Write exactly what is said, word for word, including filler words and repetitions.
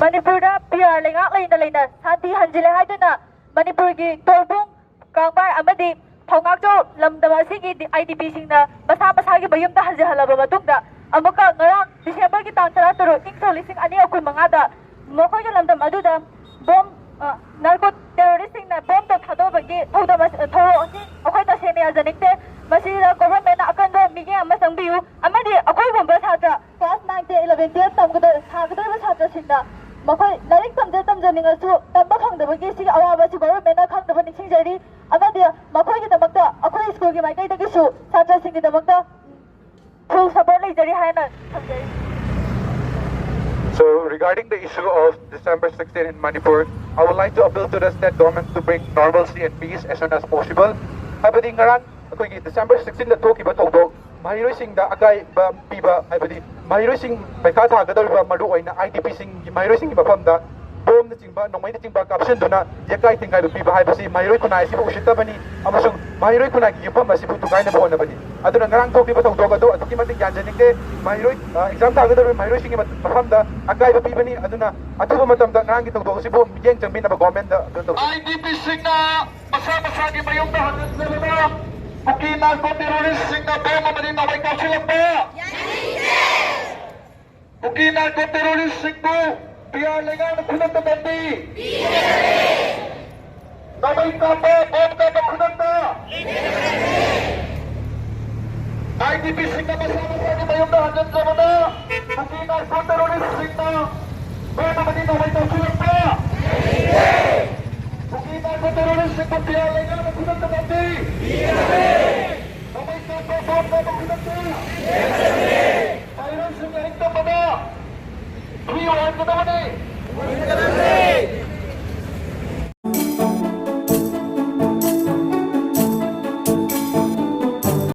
ꯃꯅꯤꯄꯨꯔꯗ P R ꯂꯩꯉꯥꯛ ꯂꯩꯅ ꯂꯩꯅ ꯁꯥꯟꯇꯤ ꯍꯟꯖꯤꯜꯂꯦ ꯍꯥꯏꯗꯨꯅ ꯃꯅꯤꯄꯨꯔꯒꯤ ꯇꯣꯜꯕꯨꯡ, ꯀꯥꯡꯕꯥꯏ ꯑꯃꯗꯤ ꯊꯧꯅꯥꯛꯆꯧ ꯂꯝꯗꯝ ꯑꯁꯤꯒꯤ ꯑꯥꯏ ꯗꯤ ꯄꯤꯁꯤꯡꯅ ꯃꯁꯥ ꯃꯁꯥꯒꯤ ꯃꯌꯨꯝꯗ ꯍꯟꯖꯤꯜꯍꯜꯂꯕ ꯃꯇꯨꯡꯗ, ꯑꯃꯨꯛꯀ ꯉꯔꯥꯡ ꯗꯤꯁꯦꯝꯕꯔꯒꯤ ꯇꯥꯡ ꯇꯔꯥꯇꯔꯨꯛ, ꯏꯪ ꯁꯣꯛ ꯂꯤꯁꯤꯡ ꯑꯅꯤ ꯀꯨꯟꯃꯉꯥꯗ ꯃꯈꯣꯏꯒꯤ ꯂꯝꯗꯝ ꯑꯗꯨꯗ ꯕꯣꯝ, ꯑ, ꯅꯥꯔꯀꯣ ꯇꯦꯔꯣꯔꯤꯁꯁꯤꯡꯅ ꯕꯣꯝꯗꯣ ꯊꯥꯗꯣꯛꯄꯒꯤ ꯊꯧꯗꯣꯛ ꯑꯁ-, ꯊꯧꯑꯣꯡ ꯑꯁꯤ ꯑꯩꯈꯣꯏ ꯇꯁꯦꯡꯅ ꯌꯥꯖꯅꯤꯡꯗꯦ꯫ ꯃꯁꯤꯗ ꯒꯣꯚꯔꯟꯃꯦꯟꯅ ꯑꯀꯟꯕ ꯃꯤꯠꯌꯦꯡ ꯑꯃ ꯆꯪꯕꯤꯌꯨ, ꯑꯃꯗꯤ ꯑꯩꯈꯣꯏꯒꯨꯝꯕ ꯁꯥꯇ꯭ꯔ ꯀ꯭ꯂꯥꯁ ꯅꯥꯏꯟ, ꯇꯦꯟ, ꯏꯂꯚꯦꯟ, ꯇꯨꯌꯦꯜꯐ ꯇꯝꯒꯗ-, ꯊꯥꯒꯗꯧꯔꯤꯕ ꯁꯥꯇ꯭ꯔꯁꯤꯡꯅ ꯃꯈꯣꯏ ꯂꯥꯏꯔꯤꯛ ꯇꯝꯖ-, ꯇꯝꯖꯅꯤꯡꯉꯁꯨ ꯇꯝꯕ ꯐꯪꯗꯕꯒꯤ ꯁꯤꯒꯤ ꯑꯋꯥꯕ ꯑꯁꯤ ꯒꯣꯚꯔꯟꯃꯦꯟꯅ ꯈꯪꯅꯕ ꯅꯤꯡꯁꯤꯡꯖꯔꯤ, ꯑꯃꯗꯤ ꯃꯈꯣꯏꯒꯤꯗꯃꯛꯇ ꯑꯩꯈꯣꯏ ꯁ꯭ꯀꯨꯜꯒꯤ ꯃꯥꯏꯀꯩꯗꯒꯤꯁꯨ ꯁꯥꯇ꯭ꯔꯁꯤꯡꯒꯤꯗꯃꯛꯇ ꯐꯨꯜ ꯁꯄꯣꯔꯠ ꯂꯩꯖꯔꯤ ꯍꯥꯏꯅ ꯊꯝꯖꯔꯤ꯫ So, regarding the issue of December sixteen in Manipur, I would like to appeal to the state government to bring normalcy and peace as soon as possible. ꯍꯥꯏꯕꯗꯤ ꯉꯔꯥꯡ ꯑꯩꯈꯣꯏꯒꯤ ꯗꯤꯁꯦꯝꯕꯔ ꯁꯤꯛꯁꯇꯤꯟꯗ ꯊꯣꯛꯈꯤꯕ ꯊꯧꯗꯣꯛ, ꯃꯍꯩꯔꯣꯏꯁꯤꯡꯗ ꯑꯀꯥꯏꯕ ꯄꯤꯕ, ꯍꯥꯏꯕꯗꯤ ꯃꯍꯩꯔꯣꯏꯁꯤꯡ ꯄꯩꯈꯥ ꯊꯥꯒꯗꯧꯔꯤꯕ ꯃꯔꯨꯑꯣꯏꯅ ꯑꯥꯏ ꯗꯤ ꯄꯤꯁꯤꯡꯒꯤ ꯃꯍꯩꯔꯣꯏꯁꯤꯡꯒꯤ ꯃꯐꯝꯗ ꯕꯣꯝꯅꯆꯤꯡꯕ, ꯅꯣꯡꯃꯩꯅꯆꯤꯡꯕ ꯀꯥꯞꯁꯤꯟꯗꯨꯅ ꯌꯦꯛꯀꯥꯏ ꯊꯤꯡꯒꯥꯏꯕ ꯄꯤꯕ ꯍꯥꯏꯕꯁꯤ ꯃꯍꯩꯔꯣꯏ ꯈꯨꯟꯅꯥꯏ ꯑꯁꯤꯕꯨ ꯎꯁꯤꯠꯇꯕꯅꯤ ꯑꯃꯁꯨꯡ ꯃꯍꯩꯔꯣꯏ ꯈꯨꯟꯅꯥꯏꯒꯤ ꯌꯨꯝꯐꯝ ꯑꯁꯤꯕꯨ ꯊꯨꯒꯥꯏꯅꯕ ꯍꯣꯠꯅꯕꯅꯤ꯫ ꯑꯗꯨꯅ ꯉꯔꯥꯡ ꯊꯣꯛꯈꯤꯕ ꯊꯧꯗꯣꯛ ꯑꯗꯨ ꯑꯗꯨꯛꯀꯤ ꯃꯇꯤꯛ ꯌꯥꯖꯅꯤꯡꯗꯦ꯫ ꯃꯍꯩꯔꯣꯏ, ꯑ, ꯑꯦꯛꯖꯥꯝ ꯊꯥꯒꯗꯧꯔꯤꯕ ꯃꯍꯩꯔꯣꯏꯁꯤꯡꯒꯤ ꯃ-, ꯃꯐꯝꯗ ꯑꯀꯥꯏꯕ ꯄꯤꯕꯅꯤ꯫ ꯑꯗꯨꯅ ꯑꯊꯨꯕ ꯃꯇꯝꯗ ꯉꯔꯥꯡꯒꯤ ꯊꯧꯗꯣꯛ ꯑꯁꯤꯕꯨ ꯃꯤꯠꯌꯦꯡ ꯆꯪꯕꯤꯅꯕ ꯒꯣꯔꯃꯦꯟꯗ ꯑꯗꯨ ꯇꯧꯖꯩ꯫ ꯑꯥꯏ ꯗꯤ ꯄꯤꯁꯤꯡꯅ ꯃꯁꯥ ꯃꯁꯥꯒꯤ ꯃꯌꯨꯝꯗ ꯍꯟꯖꯤꯟꯖꯕꯗ ꯀꯨꯀꯤ ꯅꯥꯔꯀꯣ ꯇꯦꯔꯣꯔꯤꯁꯁꯤꯡꯅ ꯕꯣꯝ ꯑꯃꯗꯤ ꯅꯣꯡꯃꯩ ꯀꯥꯞꯁꯤꯜꯂꯛꯄ꯫ ꯀꯨꯀꯤ ꯅꯥꯔꯀꯣ ꯇꯦꯔꯣꯔꯤꯁꯁꯤꯡꯕꯨ ꯄꯤ ꯑꯥꯔ ꯂꯩꯉꯥꯛꯅ ꯈꯨꯗꯛꯇ ꯕꯟꯗꯤ꯫ ꯅꯣꯡꯃꯩ ꯀꯥꯞꯄ, ꯕꯣꯝ ꯀꯥꯞꯄ ꯈꯨꯗꯛꯇ꯫ ꯑꯥꯏ ꯗꯤ ꯄꯤꯁꯤꯡꯅ ꯃꯁꯥ ꯃꯁꯥꯒꯤ ꯃꯌꯨꯝꯗ ꯍꯟꯖꯤꯟꯖꯕꯗ ꯀꯨꯀꯤ ꯅꯥꯔꯀꯣ ꯇꯦꯔꯣꯔꯤꯁꯁꯤꯡꯅ ꯕꯣꯝ ꯑꯃꯗꯤ ꯅꯣꯡꯃꯩ ꯀꯥꯞꯁꯤꯜꯂꯛꯄ꯫ ꯀꯨꯀꯤ ꯅꯥꯔꯀꯣ ꯇꯦꯔꯣꯔꯤꯁꯁꯤꯡꯕꯨ ꯄꯤ ꯑꯥꯔ ꯂꯩꯉꯥꯛꯅ ꯈꯨꯗꯛꯇ ꯕꯟꯗꯤ꯫ ꯅꯣꯡꯃꯩ ꯀꯥꯞꯄ, ꯕꯣꯝ ꯀꯥꯞꯄ ꯈꯨꯗꯛꯇ꯫ ꯃꯍꯩꯔꯣꯏꯁꯤꯡ ꯂꯥꯏꯔꯤꯛ ꯇꯝꯕꯗ free ꯑꯣꯏꯍꯟꯒꯗꯕꯅꯤ꯫